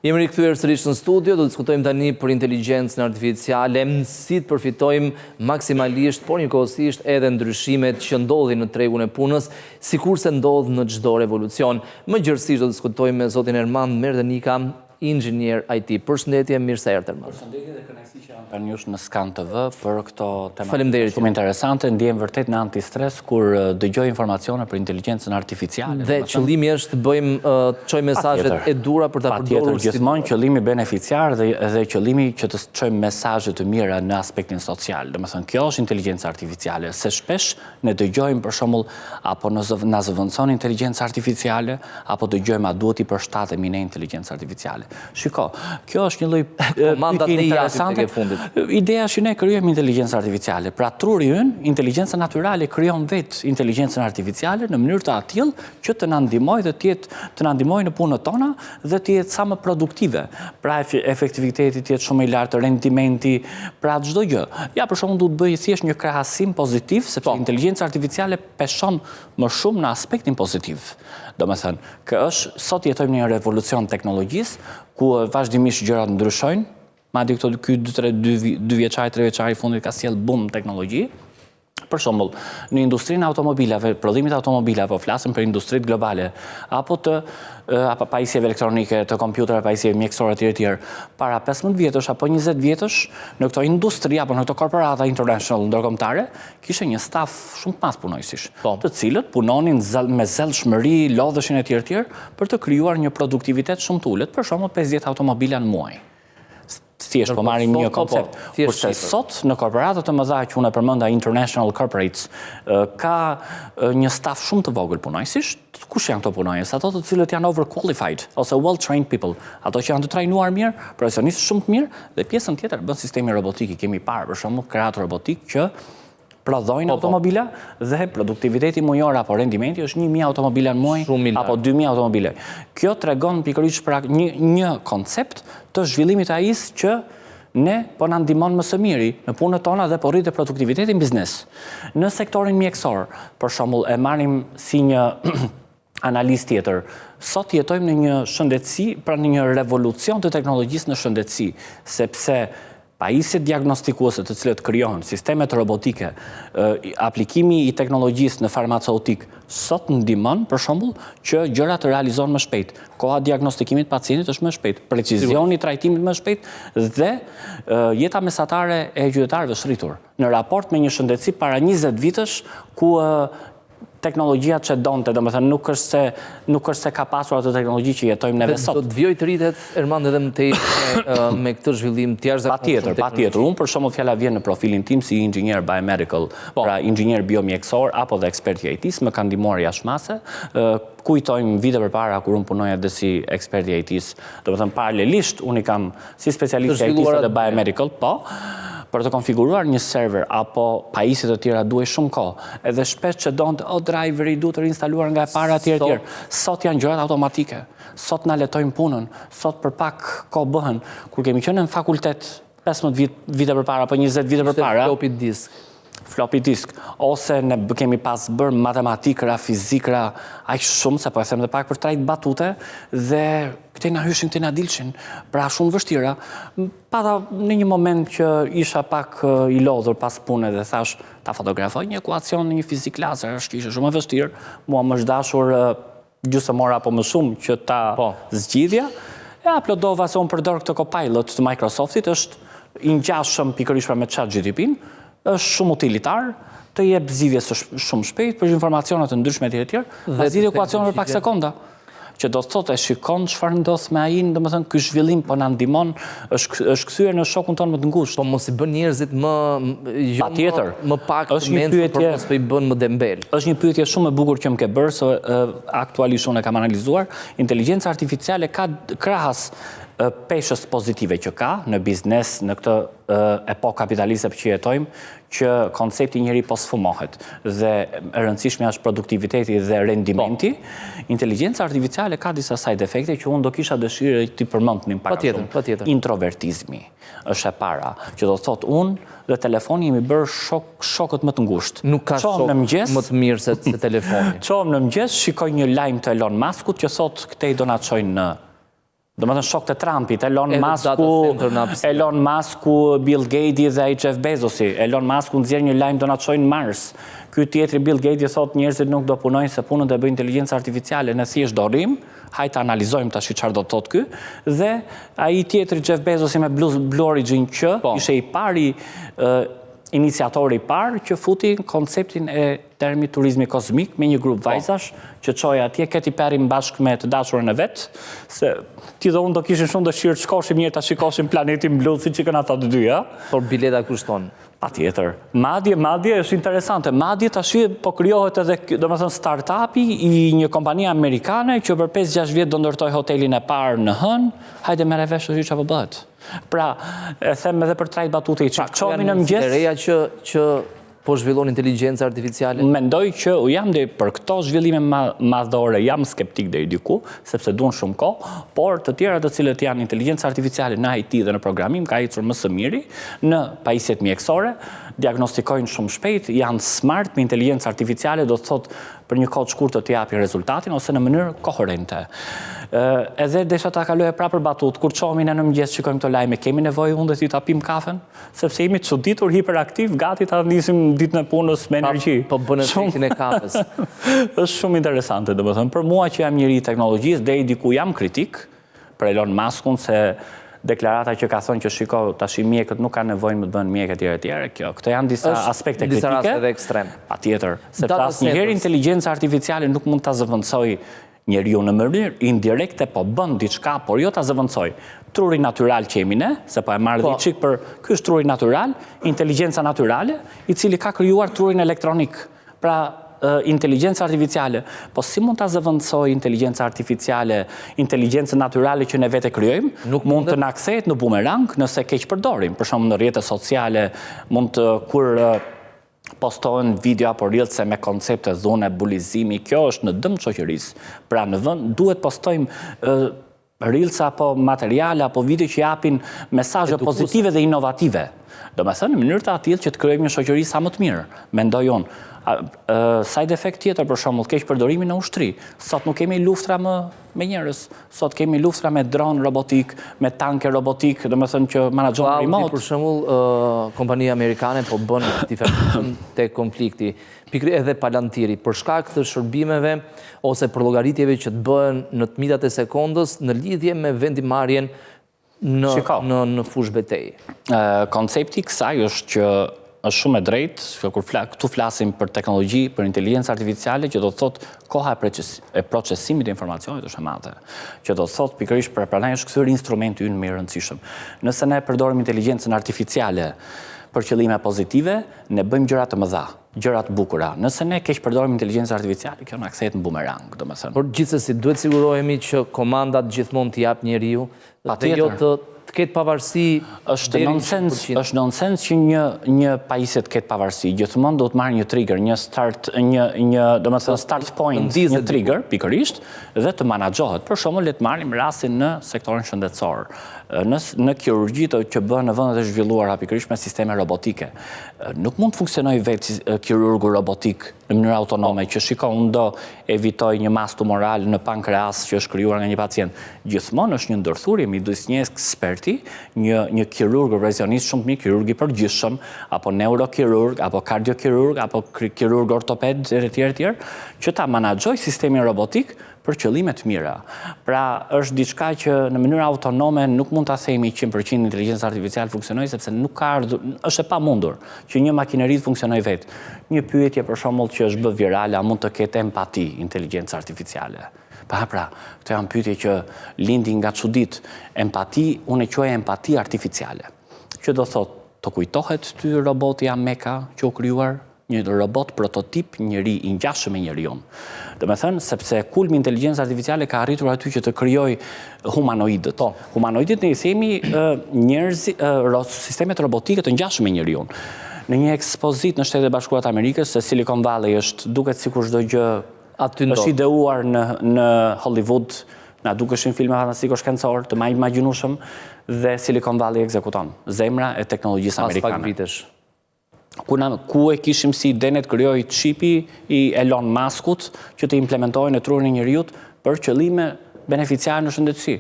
Jemi rikthyer sërish në studio, do të diskutojmë tani për inteligjencën artificiale, si të përfitojmë maksimalisht, por njëkohësisht edhe ndryshimet që ndodhin në tregun e punës, sikurse ndodh në çdo revolucion. Më gjerësisht do të diskutojmë me zotin Ermand Merdenika, inxhinier IT. Përshëndetje, mirë se erdhe Ermand. Përshëndetje dhe kënaqësi që jam pranë jush në Scan TV për këto tema shumë interesante. Ndihem vërtet në antistres kur dëgjoj informacione për inteligjencën artificiale. Dhe qëllimi është të bëjmë, të çojmë mesazhet e duhura për ta përdorur. Patjetër, gjithmonë qëllimi beneficiar dhe dhe qëllimi që të çojmë mesazhe të mira në aspektin social. Domethënë, kjo është inteligjenca artificiale, se shpesh ne dëgjojmë për shembull apo na zëvendëson inteligjenca artificiale, apo dëgjojmë a duhet t'i përshtatemi ne inteligjencës artificiale. Shiko, kjo është një lloj pyetje interesante. Ideja është që ne krijojmë inteligjencën artificiale. Pra truri ynë, inteligjenca natyrale krijon vetë inteligjencën artificiale në mënyrë të atillë që të na ndihmojë dhe të jetë të na ndihmojë në punët tona dhe të jetë sa më produktive. Pra efektiviteti të jetë shumë i lartë, rendimenti, pra çdo gjë. Ja për shembull du të bëj thjesht një krahasim pozitiv sepse po. inteligjenca artificiale peshon më shumë në aspektin pozitiv. Domethënë, kë është, sot jetojmë në një revolucion teknologjisë, ku vazhdimisht gjërat ndryshojnë, madje këto ky 2 3 2 2 vjeçari, 3 vjeçari i fundit ka sjellë bum teknologji. Për shembull, në industrinë e automobilave, prodhimit të automobilave, po flasim për industritë globale, apo të apo pajisjeve elektronike, të kompjuterave, pajisjeve mjekësore etj etj. Para 15 vjetësh apo 20 vjetësh, në këto industri apo në këto korporata international ndërkombëtare, kishte një staf shumë të madh punonjësish, po. të cilët punonin me zellshmëri, lodheshin etj etj për të krijuar një produktivitet shumë të ulët, për shembull 50 automobila në muaj. Thjesht po marrim një po, po, koncept. Kurse sot në korporatat të mëdha që unë e përmenda International Corporates, ka një staf shumë të vogël punonjësish. Kush janë këto punonjës? Ato të cilët janë overqualified ose well trained people, ato që janë të trajnuar mirë, profesionistë shumë të mirë dhe pjesën tjetër bën sistemi robotik. I kemi parë për shembull krahët robotik që prodhojnë po, po. automobila dhe produktiviteti mujor apo rendimenti është 1000 automobila në muaj apo 2000 automobila. Kjo tregon pikërisht pra një një koncept të zhvillimit të AI-së që ne po na ndihmon më së miri në punët tona dhe po rritet produktiviteti në biznes. Në sektorin mjekësor, për shembull, e marrim si një analizë tjetër. Sot jetojmë në një shëndetësi, pra në një revolucion të teknologjisë në shëndetësi, sepse pajisjet diagnostikuese të cilët krijohen, sistemet robotike, aplikimi i teknologjisë në farmaceutik, sot ndihmon, për shembull, që gjërat të realizohen më shpejt. Koha e diagnostikimit të pacientit është më shpejt, precizioni i trajtimit më shpejt dhe jeta mesatare e qytetarëve është rritur. Në raport me një shëndetësi para 20 vitesh ku teknologjia çedonte, domethënë nuk është se nuk është se ka pasur atë teknologji që jetojmë neve sot. Do të vijojë të rritet Ermand edhe më tej me, me këtë zhvillim të jashtëzakonshëm. Patjetër, patjetër. Unë për shembull fjala vjen në profilin tim si inxhinier biomedical, po. pra inxhinier biomjekësor apo dhe ekspert i IT-s, më ka ndihmuar jashtë mase. Kujtojmë vite përpara kur unë punoja edhe si ekspert i IT-s, domethënë paralelisht unë i kam si specialist i IT-së dhe biomedical, po, për të konfiguruar një server apo pajisje të tjera duhej shumë kohë. Edhe shpesh çedonte, o driveri duhet të rinstaluar nga e para etj etj. Sot janë gjërat automatike. Sot na lehtësojnë punën. Sot për pak kohë bëhen. Kur kemi qenë në fakultet 15 vit, vite përpara apo 20 vite përpara. Floppy disk. Floppy disk. Ose ne kemi pas bërë matematikra, fizikra, aq shumë, se po e them dhe pak për trajtë batute, dhe këtej na hyshin, këtej na dilshin. Pra shumë vështira. Pata në një moment që isha pak i lodhur pas pune dhe thash ta fotografoj një ekuacion në një fizik lazer, është ishte shumë e vështirë. Mua më është dashur gjysmë ore apo më shumë që ta po. zgjidhja. E uploadova se unë përdor këtë Copilot të Microsoftit, është i ngjashëm pikërisht pra me ChatGPT-n, është shumë utilitar, të jep zgjidhje shumë shpejt për informacione të ndryshme etj etj, dhe zgjidh ekuacione për pak sekonda. Që do të thotë e shikon çfarë ndodh me AI-n, domethënë ky zhvillim po na ndihmon, është është kthyer në shokun tonë më të ngushtë. Po mos i bën njerëzit më jo Patjetër. më pak të mençur, por mos po i bën më dembel. Është një pyetje shumë e bukur që më ke bërë, se aktualisht unë e kam analizuar. Inteligjenca artificiale ka krahas peshës pozitive që ka në biznes, në këtë epokë kapitaliste që jetojmë, që koncepti njeri po sfumohet dhe e rëndësishmja është produktiviteti dhe rendimenti, po. inteligjenca artificiale ka disa side efekte që unë do kisha dëshirë t'i përmendnim pak a shumë. Patjetër. Introvertizmi është e para, që do të thotë unë dhe telefoni jemi bërë shok, shokët më të ngushtë. Nuk ka shok në mëngjes, më të mirë se, se telefoni. Çohem në mëngjes, shikoj një lajm të Elon Muskut që thotë këtej do na çojnë në. Domethënë shokët e Trumpit, Elon Musku, Elon Musku, Bill Gates dhe ai Jeff Bezosi. Elon Musku nxjerr një lajm do na çojnë në Mars. Ky tjetri Bill Gates thotë njerëzit nuk do punojnë se punën do e bëjë inteligjenca artificiale, ne thjesht do rrim, hajt të analizojmë tash çfarë do të thotë ky. Dhe ai tjetri Jeff Bezosi me Blue, Blue Origin që po. ishte i pari iniciatori i parë që futi konceptin e termit turizmi kozmik me një grup po. vajzash që çoi atje Katy Perry bashkë me të dashurën e vet, se ti dhe unë do kishim shumë dëshirë të shkoshim njëherë ta shikoshim planetin blu siç ikën ata të dyja. Por bileta kushton. Patjetër. Madje, madje, është interesante. Madje tashi po krijohet edhe, domethënë, startupi i një kompanie amerikane që për 5-6 vjet do ndërtojë hotelin e parë në hënë, hajde merre vesh është çfarë po bëhet. Pra, e them edhe për trajtë batute i çik. Pra, Çohemi në mëngjes. E reja që që po zhvillon inteligjenca artificiale? Mendoj që u jam dhe për këto zhvillime madhore jam skeptik deri diku, sepse duan shumë kohë, por të tjera të cilët janë inteligjenca artificiale në IT dhe në programim ka ecur më së miri në pajisjet mjekësore, diagnostikojnë shumë shpejt, janë smart me inteligjencë artificiale, do të thotë për një kohë të shkurtër të japin rezultatin ose në mënyrë koherente. Edhe desha ta kaloja prapë për batutë, kur çohemi ne në mëngjes shikojmë këto lajme, kemi nevojë unë dhe ti ta pim kafen? Sepse jemi të çuditur, hiperaktiv, gati ta nisim ditën e punës me energji. Po bën efektin e kafes. Është shumë interesante, domethënë, për mua që jam njeri i teknologjisë, deri diku jam kritik për Elon Muskun se deklarata që ka thënë që shiko, tashi mjekët nuk kanë nevojë më të bëhen mjekë etj etj, kjo. Këto janë disa aspekte kritike. Disa raste edhe ekstrem. Patjetër, sepse asnjëherë inteligjenca artificiale nuk mund ta zëvendësojë Njeriu në mënyrë indirekte po bën diçka, por jo ta zëvendësojë. Truri natyral që jemi ne, se po e marr dhe çik për ky është truri natyral, inteligjenca natyrale, i cili ka krijuar trurin elektronik. Pra, inteligjenca artificiale. Po si mund ta zëvendësojë inteligjenca artificiale inteligjencën natyrale që ne vetë e krijojmë? Nuk mund të na kthehet në bumerang nëse keqpërdorim. Për shembull në rrjete sociale mund të kur postohen video apo reels me koncepte dhune, bulizimi, kjo është në dëm të shoqërisë. Pra në vend duhet postojmë reels apo materiale apo video që japin mesazhe pozitive dhe inovative. Domethënë, në mënyrë të atillë që të krijojmë një shoqëri sa më të mirë, mendoj unë. Side effect tjetër, për shembull, keqpërdorimi në ushtri. Sot nuk kemi luftra më me njerëz. Sot kemi luftra me dron robotik, me tanke robotik, domethënë që menaxhohen remote. Për shembull, kompania amerikane po bën diferencën te konflikti. Pikërisht edhe Palantiri, për shkak të shërbimeve ose përllogaritjeve që të bëhen në të mitat e sekondës në lidhje me vendimmarrjen në në në fushëbetejë. Koncepti i kësaj është që është shumë e drejtë, që kur fla, këtu flasim për teknologji, për inteligjencë artificiale, që do të thotë koha e, e procesimit të informacionit është e madhe. Që do të thotë pikërisht për prandaj është kthyer instrumenti ynë më i rëndësishëm. Nëse ne përdorim inteligjencën artificiale për qëllime pozitive, ne bëjmë gjëra të mëdha, gjëra të bukura. Nëse ne keqpërdorim inteligjencën artificiale, kjo na kthehet në bumerang, domethënë. Por gjithsesi duhet sigurohemi që komandat gjithmonë t'i japë njeriu dhe jo të të ketë pavarësi është nonsens, është nonsens që një një pajisje të ketë pavarësi. Gjithmonë duhet marrë një trigger, një start, një një, domethënë start point, një trigger pikërisht dhe të menaxhohet. Për shembull, le të marrim rastin në sektorin shëndetësor. Në në kirurgjitë që bëhen në vendet e zhvilluara pikërisht me sisteme robotike. Nuk mund të funksionojë vetë kirurgu robotik në mënyrë autonome, që shiko, unë do evitoj një masë tumorale në pankreas që është krijuar nga një pacient. Gjithmonë është një ndërthurje midis një eksperti, një një kirurg profesionist shumë të mirë, kirurg i përgjithshëm, apo neurokirurg, apo kardiokirurg, apo kirurg ortoped e tjerë e tjerë, që ta menaxhojë sistemin robotik për qëllime të mira. Pra, është diçka që në mënyrë autonome nuk mund ta themi 100% inteligjenca artificiale funksionoi sepse nuk ka ardhur, është e pamundur që një makineri të funksionojë vetë. Një pyetje për shembull që është bë virale, a mund të ketë empati inteligjenca artificiale? Pa, pra, këto janë pyetje që lindin nga çuditë. Empati, unë e quaj empati artificiale. Që do thotë, të kujtohet ty roboti Ameka që u krijuar Një robot prototip njeri i ngjashëm me njeriun. Domethënë, sepse kulmi i inteligjencës artificiale ka arritur aty që të krijojë humanoidët. Po. Humanoidët ne i themi njerëz, sistemet robotike të ngjashme me njeriun. Në një ekspozitë në Shtetet e Bashkuara të Amerikës, se Silicon Valley është duket sikur çdo gjë aty ndodh. Është ideuar në në Hollywood, na dukeshin filma fantastiko shkencor të paimagjinueshëm dhe Silicon Valley ekzekuton. Zemra e teknologjisë amerikane. Pas pak vitesh. ku, na, ku e kishim si idenë të krijojë çipi i Elon Muskut që të implementohej në trurin e njeriut për qëllime beneficiare në shëndetësi.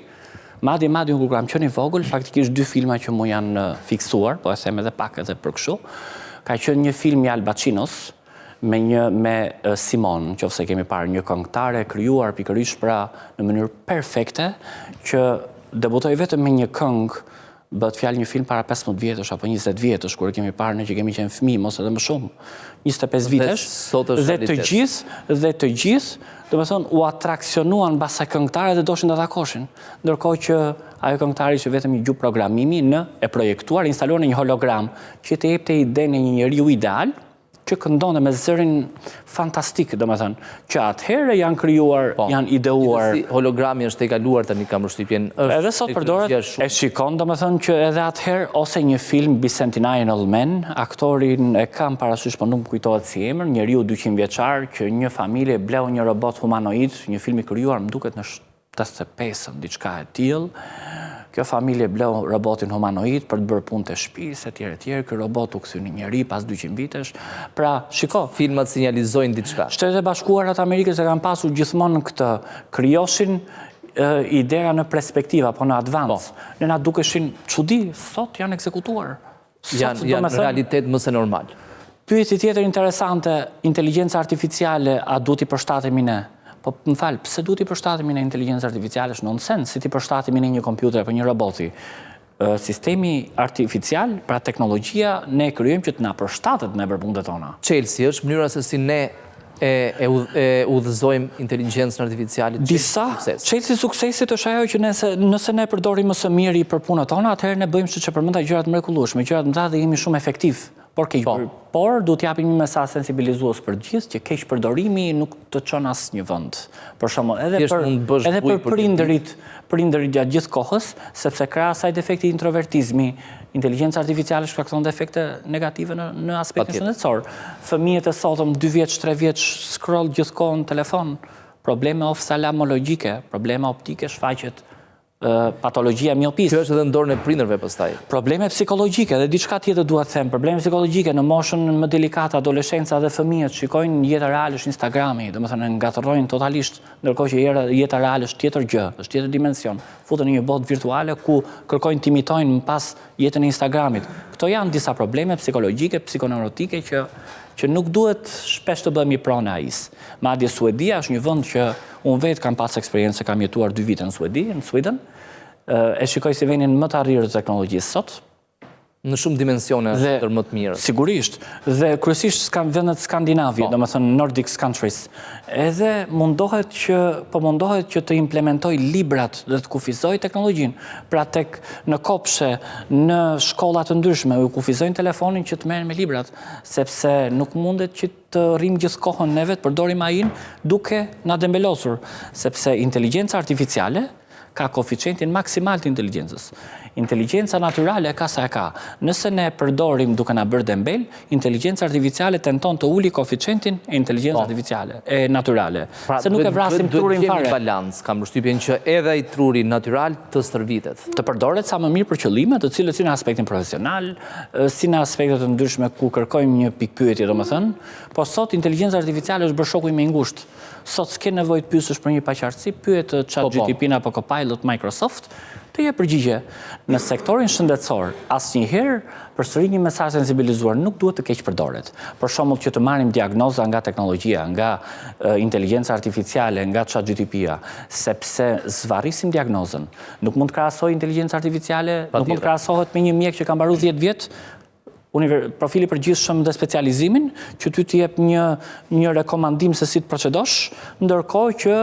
Madje, madje, unë kur kam qenë i vogël, faktikisht dy filma që mu janë fiksuar, po e them edhe pak edhe për kështu, ka qenë një film i Al Pacinos, me një me Simon, në qoftë se kemi parë një këngëtare krijuar pikërisht pra në mënyrë perfekte, që debutoi vetëm me një këngë Bëhet fjalë një film para 15 vjetësh apo 20 vjetësh, kur e kemi parë ne që kemi qenë fëmijë, mos edhe më shumë, 25 vitesh, dhe të gjithë, dhe të gjithë, domethënë, u atraksionuan mbas asaj këngëtare dhe doshin ta takoshin. Ndërkohë që ajo këngëtare ishte vetëm një gjuhë programimi në e projektuar, instaluar në një hologram, që të jepte idenë e një njeriu ideal, që këndonte me zërin fantastik, domethënë, që atëherë janë krijuar, po, janë ideuar. Gjithsesi, hologrami është tejkaluar tani kam përshtypjen. Edhe sot përdoret, e shikon, domethënë, që edhe atëherë, ose një film Bicentennial Man, aktorin e kam parasysh, po nuk më kujtohet si emër, njeriu 200 vjeçar, që një familje bleu një robot humanoid, një film i krijuar, më duket në 85-ën, diçka e tillë. Kjo familje bleu robotin humanoid për të bërë punët e shtëpisë etj etj. Ky robot u kthy në njeri pas 200 vitesh. Pra, shiko, filmat sinjalizojnë diçka. Shtetet e Bashkuara të Amerikës e kanë pasur gjithmonë këtë, krijoshin idera në perspektivë apo në advance. Po. Ne na dukeshin çudi, sot janë ekzekutuar. Janë janë realitet më se normal. Pyetje tjetër interesante, inteligjenca artificiale, a duhet t'i përshtatemi ne? Po më fal, pse duhet t'i përshtatemi ne inteligjencës artificiale? Është nonsens si t'i përshtatemi ne një kompjuteri apo një roboti. Sistemi artificial, pra teknologjia, ne e krijojmë që të na përshtatet ne për punët tona. Çelësi është mënyra se si ne e e e udhëzojmë inteligjencën artificiale Disa, çelësi i suksesit është ajo që nëse nëse ne përdorim më së miri për punët tona, atëherë ne bëjmë siç e përmenda gjëra të mrekullueshme, gjëra të mëdha dhe jemi shumë efektiv. Por keq po. por duhet të japim një mesazh sensibilizues për të gjithë që keqpërdorimi nuk të çon asnjë vend. Për shembull, edhe për edhe për prindërit, prindërit gjatë gjithë kohës, sepse krahas asaj defekti introvertizmi, Inteligjenca artificiale shkakton dhe efekte negative në, në aspektin shëndetësor. Fëmijët e sotëm 2 vjeç, 3 vjeç scroll gjithë kohën në telefon, probleme oftalmologjike, probleme optike shfaqet patologjia e miopisë. Kjo është edhe në dorën e prindërve pastaj. Probleme psikologjike dhe diçka tjetër dua të them, probleme psikologjike në moshën më delikate, adoleshenca dhe fëmijët shikojnë jeta reale është Instagrami, domethënë ngatërrojnë totalisht, ndërkohë që jeta reale është tjetër gjë, është tjetër dimension. Futen në një botë virtuale ku kërkojnë të imitojnë më pas jetën e Instagramit. Këto janë disa probleme psikologjike, psikoneurotike që që nuk duhet shpesh të bëhemi pronë e AI-së. Madje Suedia është një vend që unë vetë kam pas eksperiencë, kam jetuar dy vite në Suedi, në Sweden. E shikoj si vendin më të arrirë të teknologjisë sot, Në shumë dimensione është ndër më të mirët. Sigurisht, dhe kryesisht skan, vendet skandinavi, po. domethënë Nordic countries, edhe mundohet që, po mundohet që të implementojë librat dhe të kufizojë teknologjinë. Pra tek në kopshe, në shkolla të ndryshme, u kufizojnë telefonin që të merren me librat, sepse nuk mundet që të rrimë gjithë kohën neve të përdorim AI-n duke na dembelosur, sepse inteligjenca artificiale ka koeficientin maksimal të inteligjencës. Inteligjenca natyrale e ka sa e ka. Nëse ne e përdorim duke na bërë dembel, inteligjenca artificiale tenton të uli koeficientin e inteligjencës po. artificiale, e natyrale. Pra, se nuk e vrasim trurin fare. Duhet të balancë, kam përshtypjen që edhe ai truri natyral të stërvitet. Të përdoret sa më mirë për qëllime, të cilët si në aspektin profesional, si në aspekte të ndryshme ku kërkojmë një pikëpyetje, domethënë, po sot inteligjenca artificiale është bërë shoku im i ngushtë. Sot s'ke nevojë të pyesësh për një paqartësi, pyet Chat po, po. GTP-n apo Copilot Microsoft, të jep përgjigje. Në sektorin shëndetësor, asnjëherë përsëri një mesazh sensibilizuar nuk duhet të keqpërdoret. Për shembull që të marrim diagnoza nga teknologjia, nga inteligjenca artificiale, nga Chat GTP-ja, sepse zvarrisim diagnozën. Nuk mund të krahasoj inteligjenca artificiale, nuk mund të krahasohet me një mjek që ka mbaruar 10 vjet profili i përgjithshëm dhe specializimin, që ty të jep një, një rekomandim se si të procedosh, ndërkohë që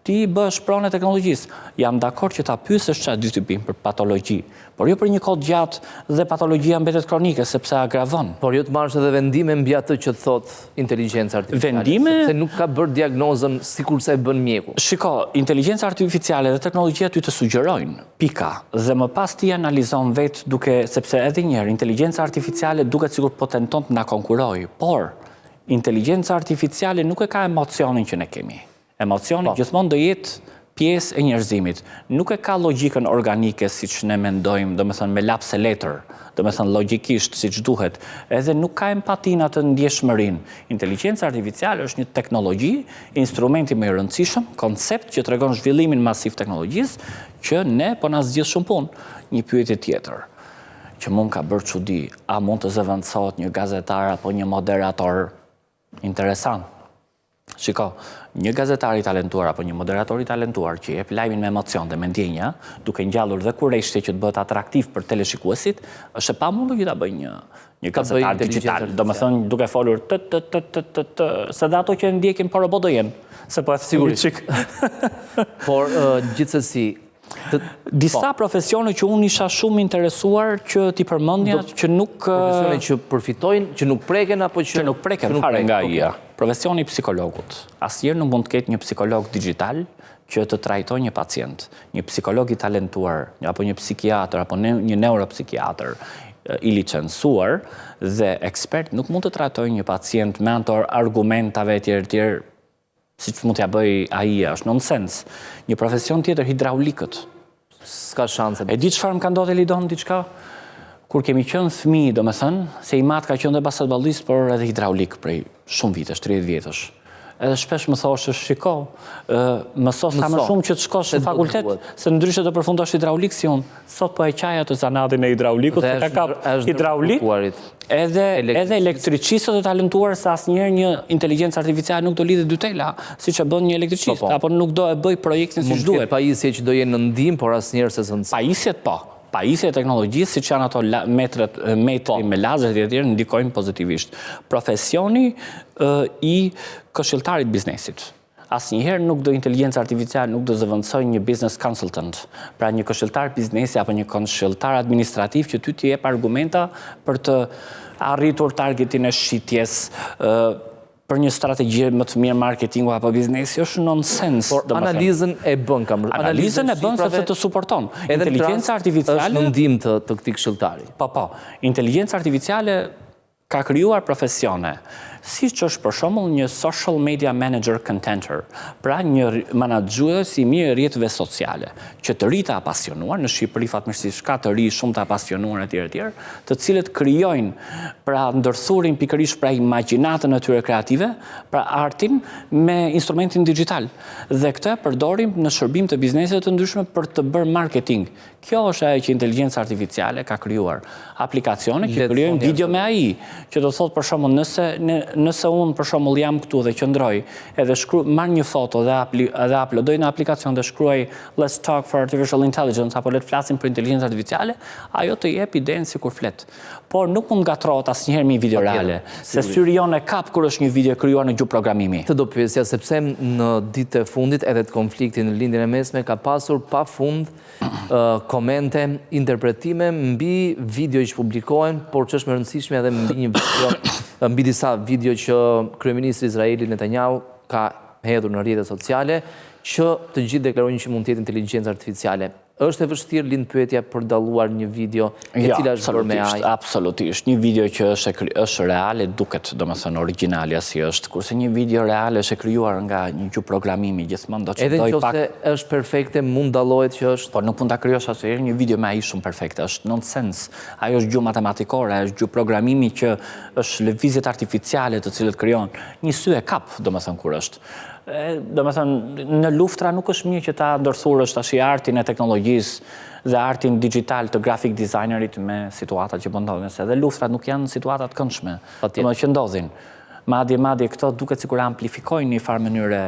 ti bëhesh pronë e teknologjisë. Jam dakord që ta pyesësh Chat GTP për patologji, por jo për një kohë të gjatë dhe patologjia mbetet kronike, sepse agravon. Por jo të marrësh edhe vendime mbi atë që thotë inteligjenca artificiale. Vendime... Sepse nuk ka bërë diagnozën sikurse e bën mjeku. Shiko, inteligjenca artificiale dhe teknologjia ty të sugjerojnë, Pika. Dhe më pas ti analizon vetë duke, sepse edhe një herë, inteligjenca artificiale duket sikur po tenton të na konkurrojë, por inteligjenca artificiale nuk e ka emocionin që ne kemi. Emocioni po. gjithmonë do jetë. pjesë e njerëzimit. Nuk e ka logjikën organike siç ne mendojmë, domethënë me laps e letër, domethënë logjikisht siç duhet, edhe nuk ka empatinë atë ndjeshmërinë. Inteligjenca artificiale është një teknologji, instrumenti më i rëndësishëm, koncept që tregon zhvillimin masiv të teknologjisë, që ne po na zgjidh shumë punë. Një pyetje tjetër, që mu më ka bërë çudi, a mund të zëvendësohet një gazetar apo një moderator? Interesant. Shiko, një gazetar i talentuar apo një moderator i talentuar që jep lajmin me emocion dhe me ndjenja, duke ngjallur dhe kureshtje që të bëhet atraktiv për teleshikuesit, është e pamundur që ta bëjë një një gazetar digital, domethënë duke folur të të të të të të, se dhe ato që e ndjekin po robot do jenë, se po e sigurisht. Por gjithsesi, Disa po. profesione që unë isha shumë interesuar që t'i përmendja që nuk... Profesione që përfitojnë, që nuk preken apo që... Që nuk preken fare nga AI-ja. Profesioni i psikologut. Asnjëherë nuk mund të ketë një psikolog digital që të trajtojë një pacient. Një psikolog i talentuar, apo një psikiatër, apo një neuropsikiatër i licencuar dhe ekspert nuk mund të trajtojë një pacient me anë të argumentave e tjerë tjerë Siç mund t'ia bëjë AI-ja, është nonsens. Një profesion tjetër, hidraulikët. S'ka shanse. E di çfarë më ka ndodhur Elidon diçka? Kur kemi qenë fëmijë, domethënë, se im atë ka qenë dhe basketbollist, por edhe hidraulik prej shumë vitesh, 30 vjetësh. Edhe shpesh më thoshte, shiko, mëso sa më shumë që të shkosh në fakultet, se ndryshe do përfundosh hidraulik si unë. Sot po e qaj atë zanatin e hidraulikut, se ka kap hidraulik, edhe, edhe elektricistët e talentuar se asnjëherë një inteligjencë artificiale nuk do lidhë dy tela, siç e bën një elektricist, po, po. apo nuk do e bëjë projektin siç duhet. Mund të pajisje që do jenë në ndihmë, por asnjëherë s'e zëvendësojnë. Pajisjet po, pajisjet e teknologjisë, siç janë ato metret, metri po. me lazer e tjerë, ndikojnë pozitivisht. Profesioni i këshilltarit biznesit. Asnjëherë nuk do inteligjenca artificiale nuk do zëvendësojë një business consultant, pra një këshilltar biznesi apo një këshilltar administrativ që ty t'i jep argumenta për të arritur targetin e shitjes, për një strategji më të mirë marketingu apo biznesi është nonsens. Por analizën e bën kam. Analizën e bën sepse të suporton. Inteligjenca artificiale është në ndihmë të, të këtij këshilltari. Po po. Inteligjenca artificiale ka krijuar profesione, siç është për shembull një social media manager contenter, pra një menaxhues i mirë i rrjeteve sociale, që të ri të apasionuar, në Shqipëri fatmirësisht ka të ri shumë të apasionuar etj etj, të cilët krijojnë pra ndërthurin pikërisht pra imagjinatën e tyre kreative, pra artin me instrumentin digital. Dhe këtë e përdorim në shërbim të bizneseve të ndryshme për të bërë marketing. Kjo është ajo që inteligjenca artificiale ka krijuar. Aplikacione që krijojnë video me AI, që do thotë për shembull nëse nëse unë për shembull jam këtu dhe qëndroj, edhe shkru marr një foto dhe apli, edhe uploadoj në aplikacion dhe shkruaj let's talk for artificial intelligence apo le të flasim për inteligjencë artificiale, ajo të jep idenë sikur flet. Por nuk mund ngatërrohet asnjëherë me një video reale, se syri jonë e kap kur është një video e krijuar në gjuhë programimi. Të do pyesja sepse në ditët e fundit edhe të konfliktit në Lindjen e Mesme ka pasur pafund komente, interpretime mbi video që publikohen, por që është më e rëndësishme edhe mbi një video, mbi disa video që kryeministri i Izraelit Netanyahu ka hedhur në rrjetet sociale, që të gjithë deklarojnë që mund të jetë inteligjencë artificiale. Është e vështirë lind pyetja për dalluar një video e jo, cila është bërë me AI. Absolutisht. Një video që është është reale duket, domethënë origjinalja si është, kurse një video reale është e krijuar nga një gjuhë programimi gjithmonë do të dojë pak. Edhe nëse është perfekte, mund dallohet që është. Po nuk mund ta krijosh asnjëherë një video me AI shumë perfekte, është nonsens. Ajo është gjuhë matematikore, ajo është gjuhë programimi që është lëvizjet artificiale të cilët krijon. Një sy e kap, domethënë kur është. Domethënë, në luftra nuk është mirë që ta ndërthurësh tashi artin e teknologjisë dhe artin digital të graphic designerit me situatat që po ndodhin, se edhe luftrat nuk janë situata të këndshme, domethënë që ndodhin. Madje, madje, këto duket sikur amplifikojnë një farë mënyre,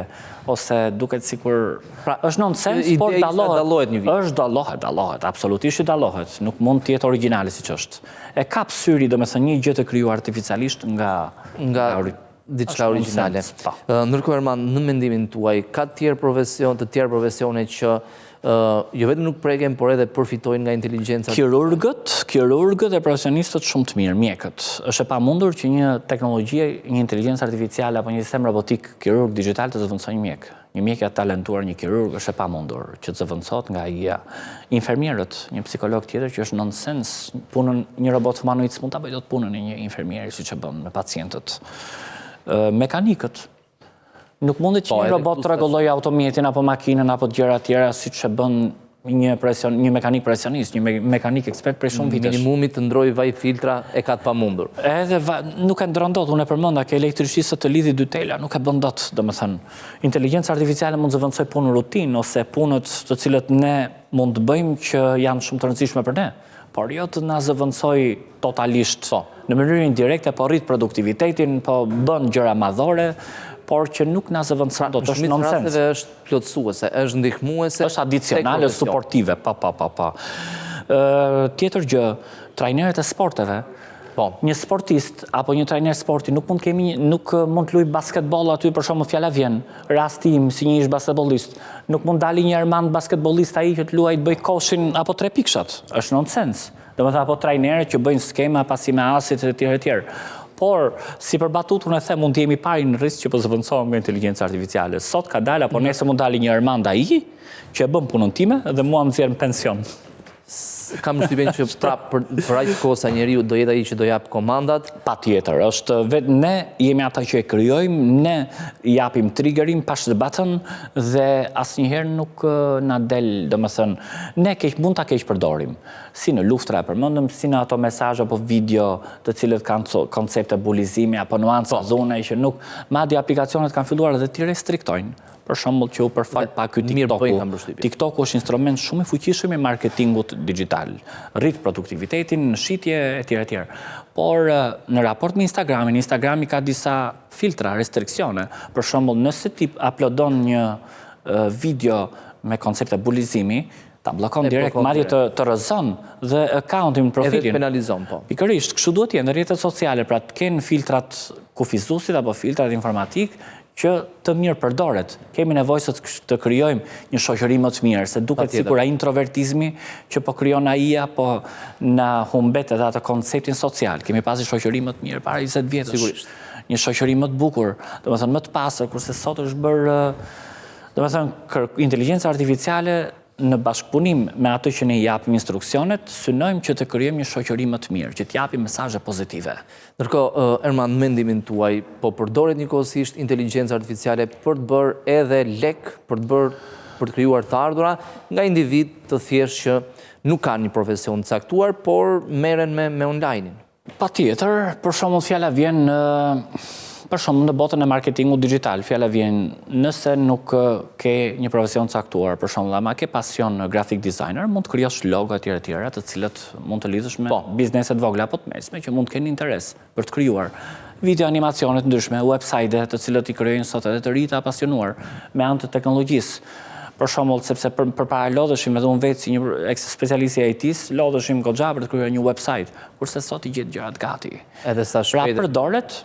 ose duket sikur... Pra, është nonsens, por dallohet. Dallohet një video. është dallohet, dallohet, absolutisht që dallohet. Nuk mund të jetë origjinale siç është. E kap syri, domethënë, një gjë të krijuar artificialisht nga... Nga diçka origjinale. Po. Ndërkohë Erman, në mendimin tuaj, ka të tjerë profesion, të tjerë profesione që jo vetëm nuk preken, por edhe përfitojnë nga inteligjenca. Kirurgët, kirurgët dhe profesionistët shumë të mirë, mjekët. Është e pamundur që një teknologji, një inteligjencë artificiale apo një sistem robotik kirurg digital të zëvendësojë një mjek. Një mjek i talentuar, një kirurg është e pamundur që të zëvendësohet nga AI-ja. Infermierët, një psikolog tjetër që është nonsens, punën një robot humanoid s'mund ta bëjë dot punën e një infermieri siç e bën me pacientët. Mekanikët. Nuk mundet që po, një robot të rregullojë automjetin apo makinën apo gjëra të tjera siç e bën një presion, një mekanik profesionist, një mekanik ekspert prej shumë vitesh. Minimumi të ndrojë vaj filtra e ka të pamundur. Edhe va, nuk e ndron dot, unë e përmenda ke elektricista të lidhi dy tela, nuk e bën dot, domethënë. Inteligjenca artificiale mund të zëvendësojë punën rutinë ose punët të cilët ne mund të bëjmë që janë shumë të rëndësishme për ne por jo të na zëvendësojë totalisht. Po. Në mënyrë indirekte po rrit produktivitetin, po bën gjëra madhore, por që nuk na zëvendëson dot, është nonsens. Në shumë është plotësuese, është ndihmuese. Është adicionale, suportive, pa, pa, pa, pa. Tjetër gjë, trajnerët e sporteve, Po. Një sportist apo një trajner sporti nuk mund të kemi nuk mund të luajë basketboll aty për shembull fjala vjen, rasti im si një ish basketbollist, nuk mund dali një Ermand basketbollist ai që të luajë të bëjë koshin apo tre pikshat. Është nonsens. Domethënë apo trajnerët që bëjnë skema pasime asit e tjerë e tjerë. Por, si për batutë, unë e them, mund të jemi i pari në risk që po zëvendësohem nga inteligjenca artificiale. Sot ka dalë, apo nesër mund dali një Ermand AI, që e bën punën time dhe mua më nxjerr në pension. Kam përshtypjen që prap për, për aq kohë sa njeriu do jetë ai që do japë komandat. Patjetër, është vetë ne jemi ata që e krijojmë, ne japim triggerin, push the button dhe asnjëherë nuk na del, domethënë, ne keq mund ta keqpërdorim. Si në luftra e përmendëm, si në ato mesazhe apo video të cilët kanë koncepte bulizimi apo nuanca po. dhune që nuk, madje aplikacionet kanë filluar edhe t'i restriktojnë. Për shembull që u përfol pak ky TikToku. TikToku është instrument shumë i fuqishëm i marketingut digital. Rrit produktivitetin në shitje etj etj. Por në raport me Instagramin, Instagrami ka disa filtra, restriksione. Për shembull, nëse ti uploadon një video me koncepte bulizimi, ta bllokon direkt, madje të të rrëzon dhe accountin, profilin. Edhe të penalizon, po. Pikërisht, kështu duhet të jenë rrjetet sociale, pra të kenë filtrat kufizuesit apo filtrat informatik që të mirëpërdoret. Kemi nevojë sot të krijojmë një shoqëri më të mirë, se duket sikur ai introvertizmi që po krijon AI-ja po na humbet edhe atë konceptin social. Kemi pasur shoqëri më të mirë para 20 vjetësh. Sigurisht. Një shoqëri më të bukur, domethënë më të pastër, kurse sot është bërë domethënë inteligjenca artificiale në bashkëpunim me atë që ne i japim instruksionet, synojmë që të krijojmë një shoqëri më të mirë, që të japim mesazhe pozitive. Ndërkohë, Ermand, mendimin tuaj, po përdoret njëkohësisht inteligjenca artificiale për të bërë edhe lek, për të bërë për të krijuar të ardhura nga individë të thjeshtë që nuk kanë një profesion të caktuar, por merren me me online-in. Patjetër, për shembull fjala vjen në për shembull në botën e marketingut digital, fjala vjen nëse nuk ke një profesion të caktuar, për shembull, ama ke pasion në graphic designer, mund të krijosh logo etj etj, të cilët mund të lidhësh me po. biznese të vogla apo të mesme që mund të kenë interes për të krijuar video animacione të ndryshme, website të cilët i krijojnë sot edhe të rinj të apasionuar me anë të teknologjisë. Për shembull, sepse për, përpara lodheshim edhe unë vetë si një specialist i IT-s, lodheshim goxha për të krijuar një website, kurse sot i gjen gjërat gati. Edhe sa pra, shpejt. Pra përdoret,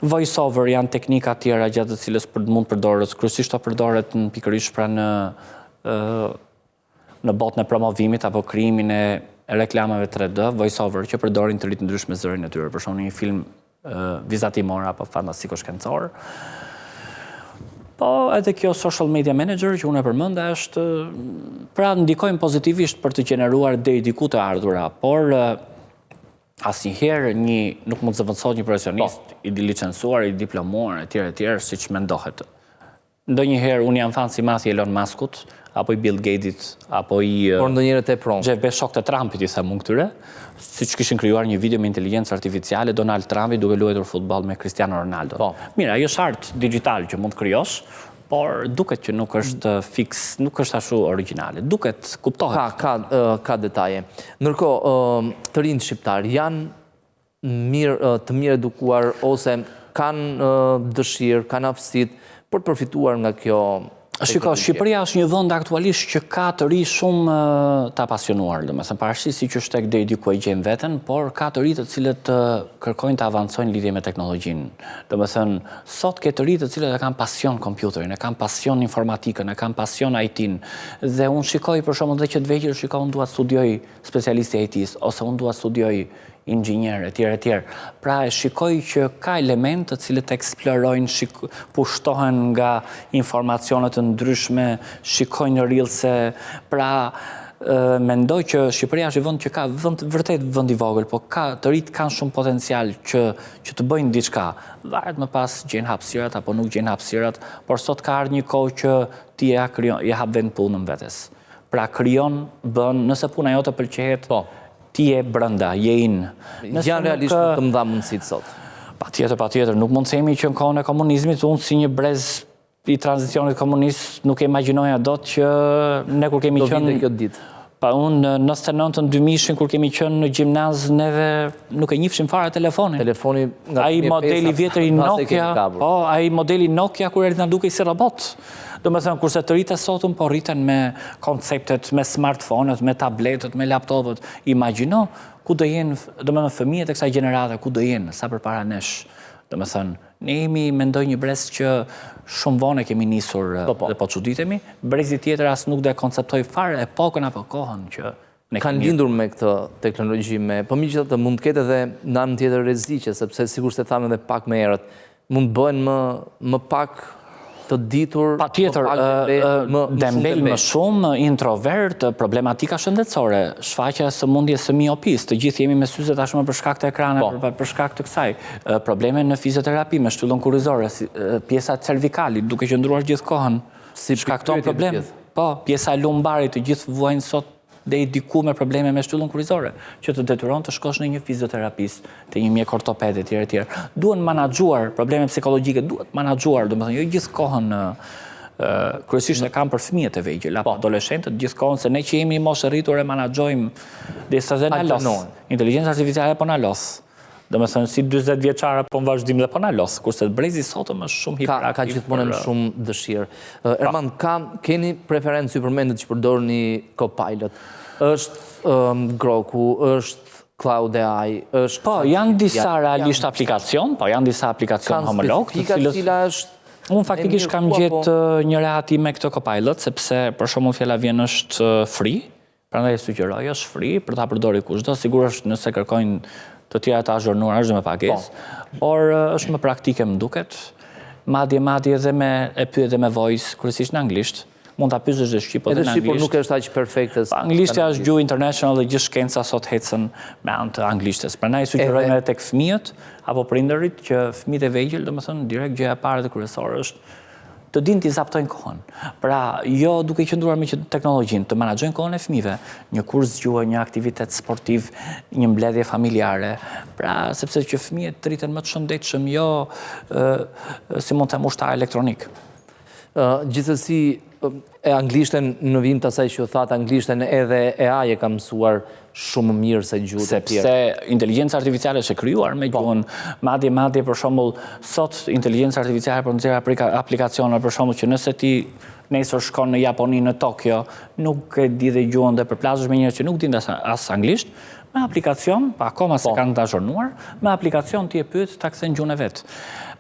voice over janë teknika tjera gjatë të cilës për, mund përdoret, kryesisht to përdoret në pikërisht pra në në botën e promovimit apo krijimin e reklamave 3D, voice over që përdorin të rinj të ndryshme zërin e tyre, për shembull një film vizatimor apo fantastiko shkencor. Po, edhe kjo social media manager që unë e përmenda është, pra ndikojnë pozitivisht për të gjeneruar deri diku të ardhura, por asnjëherë një nuk mund të zëvendësohet një profesionist po. i licencuar, i diplomuar etj etj, siç mendohet. Ndonjëherë unë jam fans i madh i Elon Muskut, apo i Bill Gatesit, apo i Por ndonjëherë tepron. Jeff Bezos shokët e Trumpit i them unë këtyre, siç kishin krijuar një video me inteligjencë artificiale Donald Trumpi duke luajtur futboll me Cristiano Ronaldo. Po. Mirë, ajo është art digital që mund të krijosh, por duket që nuk është fiks, nuk është ashtu origjinale. Duket, kuptohet. Ka ka ka detaje. Ndërkohë, të rinjtë shqiptarë janë mirë, të miredukuar ose kanë dëshirë, kanë aftësitë për të përfituar nga kjo Shiko, Shqipëria është një vend aktualisht që ka të ri shumë të apasionuar, domethënë, pavarësisht si që është tek deri diku e gjejmë veten, por ka të ri të cilët kërkojnë të avancojnë lidhje me teknologjinë. Domethënë, sot ke të ri të cilët e kanë pasion kompjuterin, e kanë pasion informatikën, e kanë pasion IT-n, dhe unë shikoj për shembull dhe që të vegjël, shikoj unë dua të studioj specialist i IT-s, ose unë dua të studioj inxhinier, etj, etj. Pra e shikoj që ka elementë të cilët eksplorojnë, shik, pushtohen nga informacione të ndryshme, shikojnë reels-e, pra... Mendoj që Shqipëria është një vend që ka vend vërtet vend i vogël, po ka të rinjtë kanë shumë potencial që që të bëjnë diçka. Varet më pas gjejnë hapësirat apo nuk gjejnë hapësirat, por sot ka ardhur një kohë që ti ja krijon, ja hap vetë punën vetes. Pra krijon, bën, nëse puna jote pëlqehet, po. ti je brenda, je in. Nëse Janë realisht më të mëdha mundësitë sot. Patjetër, patjetër, nuk mund të themi që në kohën e komunizmit unë si një brez i tranzicionit komunist nuk e imagjinoja dot që ne kur kemi qenë... Do vinte kjo ditë. Pa unë në 99-ën 2000-shin kur kemi qenë në gjimnaz neve nuk e njifshim fare telefonin. Telefoni nga ai modeli i vjetër i Nokia, po, ai modeli Nokia kur erdhi na dukej si robot. Domethënë, kurse të rinjtë e sotëm po rriten me konceptet, me smartphone-ët, me tabletët, me laptopët. Imagjino, ku do jenë, domethënë, fëmijët e kësaj gjenerate, ku do jenë, sa përpara nesh. Domethënë, Ne jemi, mendoj, një brez që shumë vonë e kemi nisur po, po. dhe po çuditemi. Brezi tjetër as nuk do e konceptojë fare epokën apo kohën që ne kanë lindur me këtë teknologji me, po megjithatë mund të ketë edhe në anën tjetër rreziqe, sepse sikurse thamë edhe pak më herët, mund të bëhen më më pak të ditur, Patjetër, më dembel më shumë, introvert, problematika shëndetësore, shfaqja e sëmundjes së miopisë, të gjithë jemi me syze tashmë për shkak të ekraneve, po. për shkak të kësaj, probleme në fizioterapi, me shtyllën kurrizore, pjesa e cervikalit, duke qëndruar gjithë kohën, si shkakton problem. Po, pjesa e lumbarit, të gjithë vuajnë sot deri diku me probleme me shtyllën kurrizore, që të detyron të shkosh në një fizioterapist, te një mjek ortoped etj etj. Duhen menaxhuar probleme psikologjike, duhet menaxhuar, domethënë jo gjithë kohën kryesisht e kam për fëmijët e vegjël apo po. adoleshentët gjithë kohën se ne që jemi moshë rritur e menaxhojmë derisa dhe na lodh. Inteligjenca artificiale po na lodh. Domethënë, si 40 vjeçare po në vazhdim dhe po na lodh, kurse brezi i sotëm është shumë hiperaktiv. Ka, ka gjithmonë më shumë dëshirë. Erman, ka, keni preferencë ju përmendët që përdorni Copilot. është um, Groku, është Claude AI, është... Po, janë disa realisht aplikacion, po, janë disa aplikacion homolog, të cilët... Cila është Unë faktikisht kam gjetë një rehati me këtë Copilot, sepse për shembull fjala vjen është free, Prandaj e sugjeroj, është free për ta përdorur kushdo, sigurisht nëse kërkojnë të tjera të azhurnuara është me pagesë, po. por është më praktike më duket. Madje madje edhe me e pyet dhe me voice, kryesisht në anglisht. Mund ta pyesësh dhe shqip, po edhe në anglisht. Edhe shqip, nuk është aq perfekte. Po anglishtja është gjuhë international dhe gjithë shkenca sot ecën me anë të anglishtes. Prandaj sugjerojmë edhe tek fëmijët apo prindërit që fëmijët e vegjël, domethënë direkt gjëja e parë dhe kryesore është të dinë t'i zaptojnë kohën. Pra, jo duke qëndruar me që teknologjinë, të menaxhojnë kohën e fëmijëve, një kurs gjuhe, një aktivitet sportiv, një mbledhje familjare. Pra, sepse që fëmijët të rriten më të shëndetshëm, jo si mund të them ushtarë elektronikë. Gjithsesi, e anglishten në vijim të asaj që ju thatë, anglishten edhe AI e ka mësuar shumë më mirë se gjuhët e tjera. Sepse inteligjenca artificiale është e krijuar me po. gjuhën, madje madje për shembull sot inteligjenca artificiale po nxjerr aplikacione për shembull që nëse ti nesër shkon në Japoni në Tokyo, nuk e di dhe gjuhën dhe përplasesh me njerëz që nuk dinë as, as anglisht, me aplikacion, pa akoma s'e po. kanë të azhurnuar, me aplikacion ti e pyet ta kthen gjuhën e vet.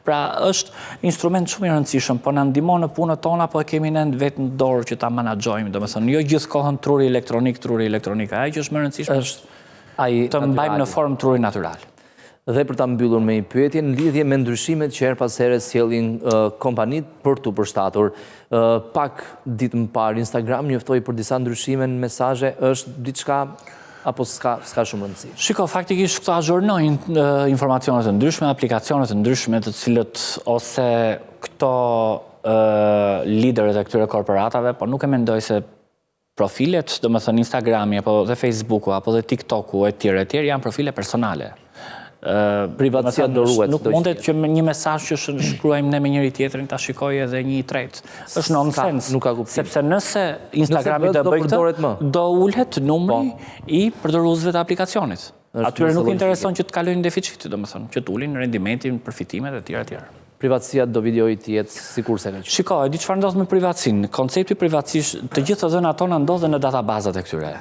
Pra është instrument shumë i rëndësishëm, po na ndihmon në punët tona, po e kemi ne vetë në dorë që ta menaxhojmë, domethënë jo gjithë kohën truri elektronik, truri elektronik, ajo që është më e rëndësishme është ai të mbajmë në formë trurin natyral. Dhe për ta mbyllur me një pyetje në lidhje me ndryshimet që herë pas here sjellin kompanitë për t'u përshtatur. Pak ditë më parë Instagram njoftoi për disa ndryshime në mesazhe, është diçka apo s'ka s'ka shumë rëndësi? Shiko, faktikisht këto azhurnojnë informacione të ndryshme, aplikacione të ndryshme të cilët ose këto liderët e këtyre korporatave, po nuk e mendoj se profilet, domethënë Instagrami apo dhe Facebooku apo dhe TikToku e tjerë e tjerë janë profile personale. Privatësia do ruhet. Nuk mundet që një mesazh që shkruajmë ne me njëri tjetrin ta shikojë edhe një i tretë. Është nonsens. Nuk ka kuptim. Sepse nëse Instagrami do bëjë këtë, do ulet numri po. i përdoruesve të aplikacionit. Atyre nuk intereson që të kalojnë deficit, domethënë, që të ulin rendimentin, përfitimet e tjera e tjera. Privatësia do vijojë të jetë sikurse ka qenë. Shiko, e di çfarë ndodh me privatësinë. Koncepti i privatësisë, të gjithë të dhënat tona ndodhen në databazat e këtyre.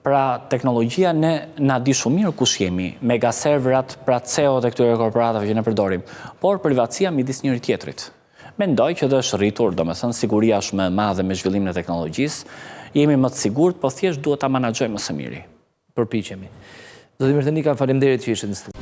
Pra, teknologjia ne na di shumë mirë kush jemi, mega serverat, pra CEO-t e këtyre korporatave që ne përdorim, por privatësia midis njëri tjetrit. Mendoj që dhe është rritur, domethënë siguria është më e madhe me zhvillimin e teknologjisë, jemi më të sigurt, po thjesht duhet ta menaxhojmë më së miri. Përpiqemi. Zoti Myrtenika, faleminderit që ishit në studio.